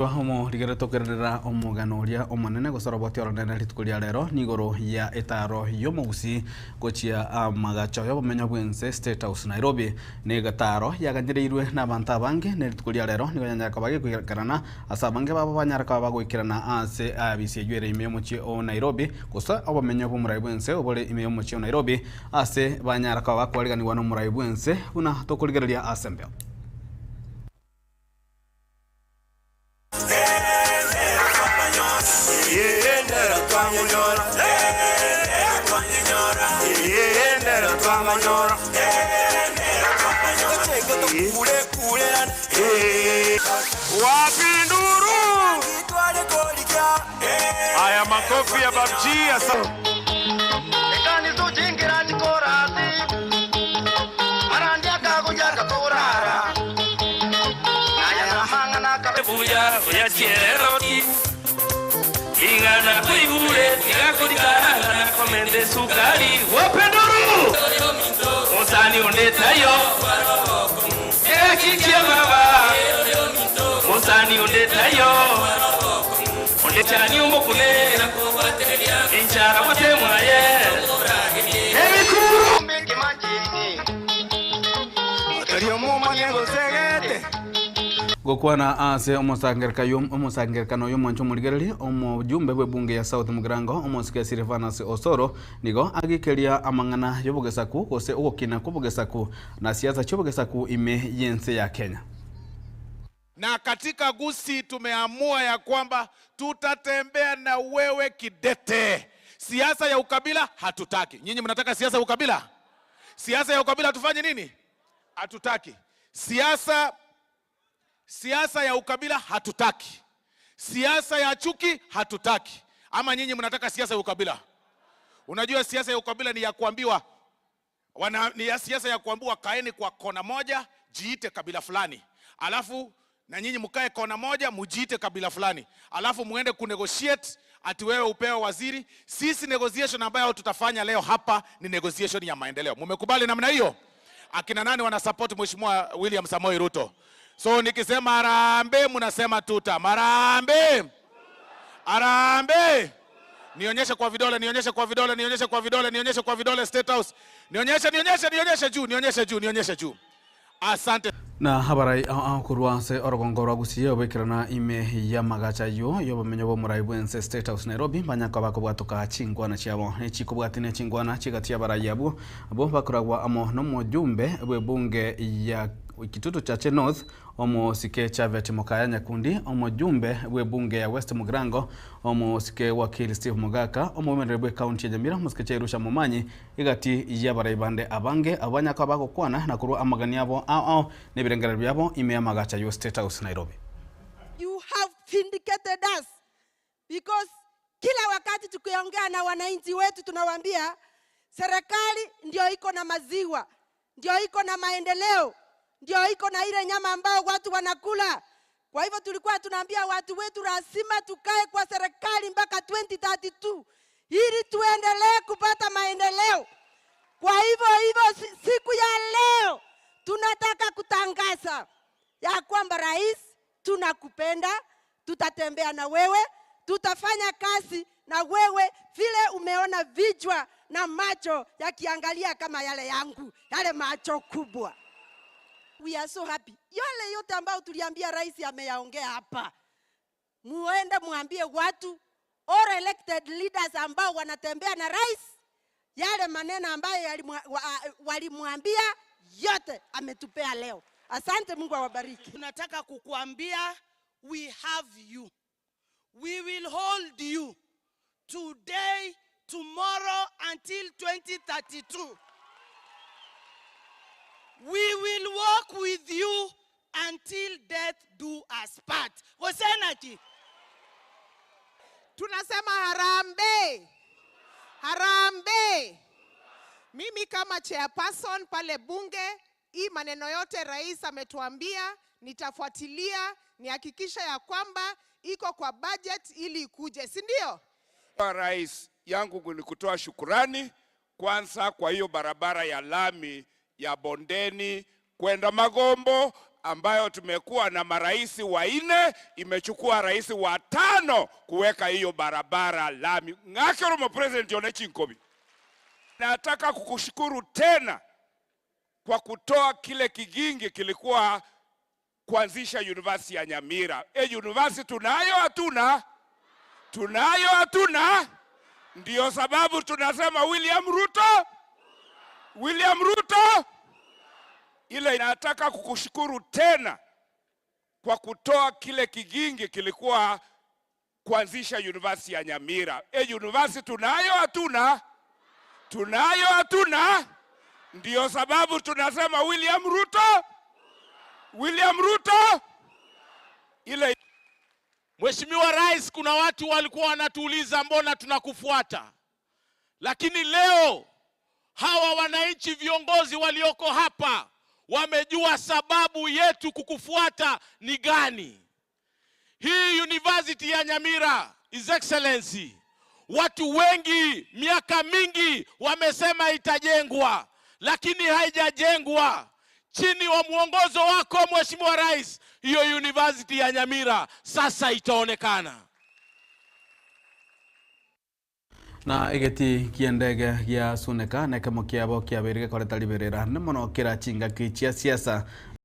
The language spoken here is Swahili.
Omo rigere tokerera omogano uria omonene gosaroboti oronene rituko ria rero nigoro ya etaro yomogusi gochia amagacho yobomenyo bwense State House Nairobi ne gataro yaganyireirwe n'abantu abange ne rituko ria rero nigo nyanyaka bagikuikerana ase abange babo banyaraka bagoikerana ase abisi ywere ime yomochi o Nairobi gusa obomenyo bw'omorai bwense obore ime yomochi o Nairobi ase banyaraka bakwariganirwa n'omorai bwense buna tokorigereria ase mbeo. Wapinduru. Haya, makofi ya Babji. Gokwana ase omosangerekano y'omwancho omorigereri omojumbe bw'ebunge ya South Mugirango omosike Silvanus Osoro nigo agikeria amang'ana y'obogesaku gose ogokina kw'obogesaku na siasa ch'obogesaku ime yense ya Kenya. Na katika Gusii tumeamua ya kwamba tutatembea na wewe kidete. Siasa ya ukabila hatutaki. Nyinyi mnataka siasa ya ukabila? Siasa ya ukabila tufanye nini? Hatutaki. Siasa ya ukabila hatutaki. Siasa ya chuki hatutaki. Ama nyinyi mnataka siasa ya ukabila? Unajua siasa ya ukabila ni ya kuambiwa, ni ya siasa ya kuambiwa kaeni kwa kona moja, jiite kabila fulani. Alafu na nyinyi mkae kona moja, mujiite kabila fulani. Alafu muende kunegotiate ati wewe upewe waziri. Sisi negotiation ambayo tutafanya leo hapa ni negotiation ya maendeleo. Mumekubali namna hiyo? Akina nani wana support Mheshimiwa William Samoei Ruto? So nikisema harambee mnasema tuta. Harambee. Harambee. Nionyeshe kwa vidole, nionyeshe kwa vidole, nionyeshe kwa vidole, nionyeshe kwa vidole State House. Nionyeshe, nionyeshe, nionyeshe juu, nionyeshe juu, nionyeshe juu. Asante. Na habarai kurwase orogongo rwa Gusii obekirana ime ya magacha yo yobomenyo bw'omorai bwense State House Nairobi banyaka bakobwatoka chingwana chiabo echikobwatine chingwana chigatia barai abo abo bakoragwa amo n'omojumbe bw'ebunge ya Kitutu Chache North omosike Chavet Mokaya Nyakundi omojumbe bw'ebunge ya West Mugirango omosike wakili Steve Mugaka omomerere bwe county ya Nyamira omosike Chairusha Momanyi igati ya barai bande abange abanyaka bagokwana na kurwa amagani abo ao n'ebirengera byabo ime ya magacha yo State House Nairobi. You have vindicated us because kila wakati tukiongea na wananchi wetu tunawaambia serikali ndio iko na maziwa, ndio iko na maendeleo, ndio iko na ile nyama ambao watu wanakula. Kwa hivyo tulikuwa tunaambia watu wetu lazima tukae kwa serikali mpaka 2032 ili tuendelee kupata maendeleo. Kwa hivyo siku ya leo tunataka kutangaza ya kwamba rais, tunakupenda, tutatembea na wewe, tutafanya kazi na wewe vile umeona vichwa na macho yakiangalia kama yale yangu, yale macho kubwa. We are so happy. Yale yote ambao tuliambia rais ameyaongea hapa. Muende muambie watu all elected leaders ambao wanatembea na rais, yale maneno ambayo walimwambia yote ametupea leo. Asante, Mungu awabariki. Tunataka kukuambia we have you. We will hold you today, tomorrow until 2032. We will walk with you until death do us part. Gosenaki. Tunasema harambee. Harambee. Mimi kama chairperson pale bunge, hii maneno yote rais ametuambia, nitafuatilia, nihakikisha ya kwamba iko kwa budget ili ikuje, si ndio? Rais yangu ni kutoa shukurani kwanza kwa hiyo barabara ya lami ya Bondeni kwenda Magombo ambayo tumekuwa na marais wanne, imechukua rais wa tano kuweka hiyo barabara lami. Ng'akero President Yone Chinkobi. Nataka kukushukuru tena kwa kutoa kile kigingi kilikuwa kuanzisha university ya Nyamira. University tunayo hatuna? Tunayo hatuna? Ndio sababu tunasema William Ruto, William Ruto. Ile nataka kukushukuru tena kwa kutoa kile kigingi kilikuwa kuanzisha university ya Nyamira. University tunayo hatuna? Tunayo hatuna? Ndio sababu tunasema William Ruto, William Ruto. Ile Mheshimiwa Rais, kuna watu walikuwa wanatuuliza mbona tunakufuata, lakini leo hawa wananchi viongozi walioko hapa wamejua sababu yetu kukufuata ni gani. Hii University ya Nyamira, His Excellency, watu wengi miaka mingi wamesema itajengwa, lakini haijajengwa. Chini wa mwongozo wako Mheshimiwa Rais, hiyo University ya Nyamira sasa itaonekana. Na egeti kia ndege gia Suneka nekemo kiabo kiabere gekoreta liberera nĩ mũno kĩra chingaki chia siasa.